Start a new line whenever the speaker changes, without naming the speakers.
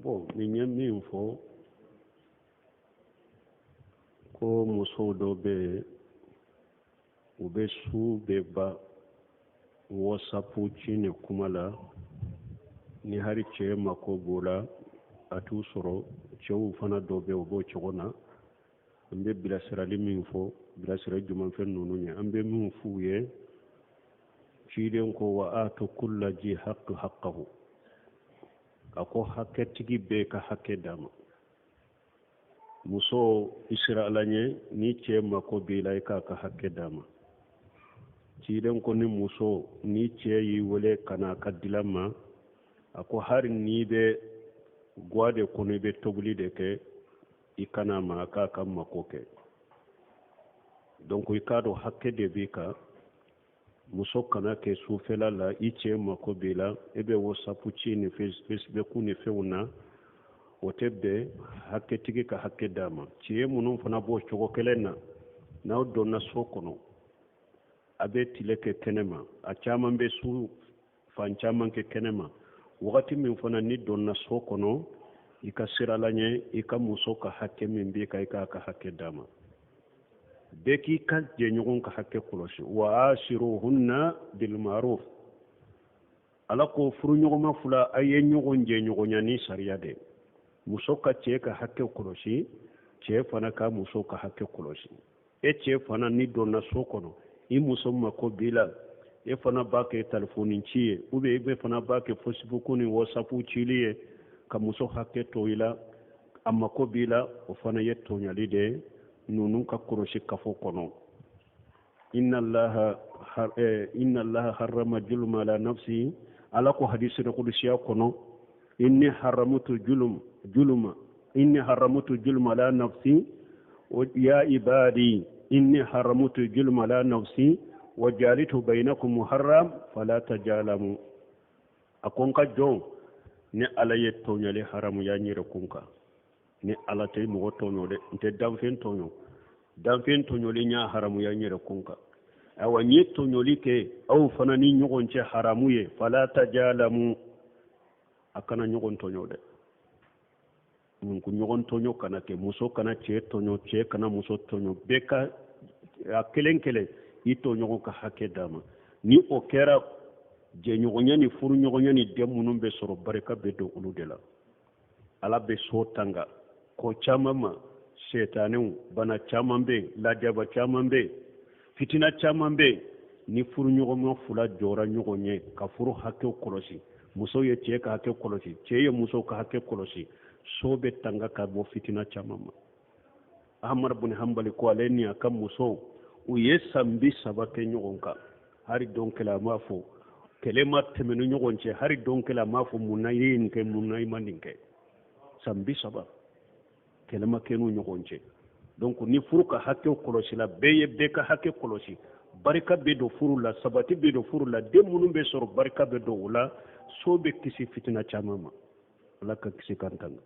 Bon, nin ye min fɔ ko musow dɔ bɛ yen, u bɛ su bɛɛ ban WhatsApp ci ni kuma la. Ni hari cɛ mako b'o la, a t'u sɔrɔ. Cɛw fana dɔ bɛ, u b'o cogo na. An bɛ bilasirali min fɔ, bilasira jumɛn fɛn ninnu ye, an bɛ min f'u ye, ciden ko wa atu kulla ji haqqi haqqahu, a ko hakɛtigi bɛɛ ka hakɛ d'a ma. Muso, i siran Ala ɲɛ, ni cɛ mako b'i la, i k'a ka hakɛ d'a ma. Ciden ko ni muso ni cɛ y'i wele ka na a ka dilan ma, a ko hari n'i bɛ gwa de kɔnɔ, i bɛ tobili de kɛ, i ka n'a ma a k'a ka mako kɛ. Donc i k'a dɔn hakɛ de b'i kan. Muso kana kɛ sufɛla la, i cɛ mako b'i la, e bɛ WhatsApp ci ni Facebook ni fɛnw na, o tɛ bɛn. Hakɛtigi ka hakɛ d'a ma. Cɛ minnu fana b'o cogo kelen na, n'aw donna so kɔnɔ, a bɛ tile kɛ kɛnɛma, a caman bɛ su fan caman kɛ kɛnɛma. Wagati min fana ni donna so kɔnɔ, i ka siran Ala ɲɛ, i ka muso ka hakɛ min b'i kan, i k'a ka hakɛ d'a ma. Bɛɛ k'i ka jɛɲɔgɔn ka hakɛ kɔlɔsi. Wa ashiruhunna bilmaruf, Ala ko furuɲɔgɔnma fila, a ye ɲɔgɔn jɛɲɔgɔnya ni sariya de. Muso ka cɛ ka hakɛ kɔlɔsi, cɛ fana ka muso ka hakɛ kɔlɔsi. E cɛ fana, n'i donna so kɔnɔ, i muso mako b'i la, e fana b'a kɛ telefɔni ci ye, ou bien e fana b'a kɛ Facebook ni WhatsApp cili ye ka muso hakɛ to i la, a mako b'i la, o fana ye tɔɲali de ye. Ninnu ka kɔlɔsi kafo kɔnɔ. Inna allaha inna allaha harrama juluma ala nafsi. Ala ko hadisi kudusiya kɔnɔ: inni haramutu julum juluma inni haramutu juluma ala nafsi, ya ibadi, inni haramutu juluma ala nafsi wa jalitu bainakum muharram fala tajalamu. A ko n ka jɔn, ne Ala ye tɔɲɔli haramuya n yɛrɛ kun kan. Ne Ala tɛ mɔgɔ tɔɲɔ dɛ, n tɛ danfɛn tɔɲɔ. Danfɛn tɔɲɔli n y'a haramuya n yɛrɛ kun kan. Ayiwa, n ye tɔɲɔli kɛ aw fana ni ɲɔgɔn cɛ haramu ye. Fala tajalamu, a kana ɲɔgɔn tɔɲɔ dɛ. Ko ɲɔgɔn tɔɲɔ kana kɛ, muso kana cɛ tɔɲɔ, cɛ kana muso tɔɲɔ. Bɛɛ ka a kelen kelen i tɔɲɔgɔn ka hakɛ d'a ma. Ni o kɛra, jɛɲɔgɔnya ni furuɲɔgɔnya ni den minnu bɛ sɔrɔ, barika bɛ don olu de la. Ala bɛ so tanga ko caman ma, sɛtanɛw, bana caman bɛ yen, lajaba caman bɛ yen, fitina caman bɛ yen. Ni furuɲɔgɔnma fila jɔra ɲɔgɔn ye ka furu hakɛw kɔlɔsi, muso ye cɛ ka hakɛ kɔlɔsi, cɛ ye muso ka hakɛ kɔlɔsi, so bɛ tanga ka bɔ fitina caman ma. Ahamadu bun Hanbali ko ale ni a ka musow, u ye san 30 kɛ ɲɔgɔn kan, hari don kelen a m'a fɔ, kɛlɛ ma tɛmɛ ni ɲɔgɔn cɛ, hari don kelen a m'a fɔ mun na i ye nin kɛ, mun na i ma nin kɛ. San 30, kɛlɛ ma kɛ n'u ɲɔgɔn cɛ. Donc ni furu ka hakɛ kɔlɔsila, bɛɛ ye bɛɛ ka hakɛ kɔlɔsi, barika bɛ don furu la, sabati bɛ don furu la, den minnu bɛ sɔrɔ, barika bɛ don o la, so bɛ kisi fitina caman ma. Ala ka kisi k'an tanga.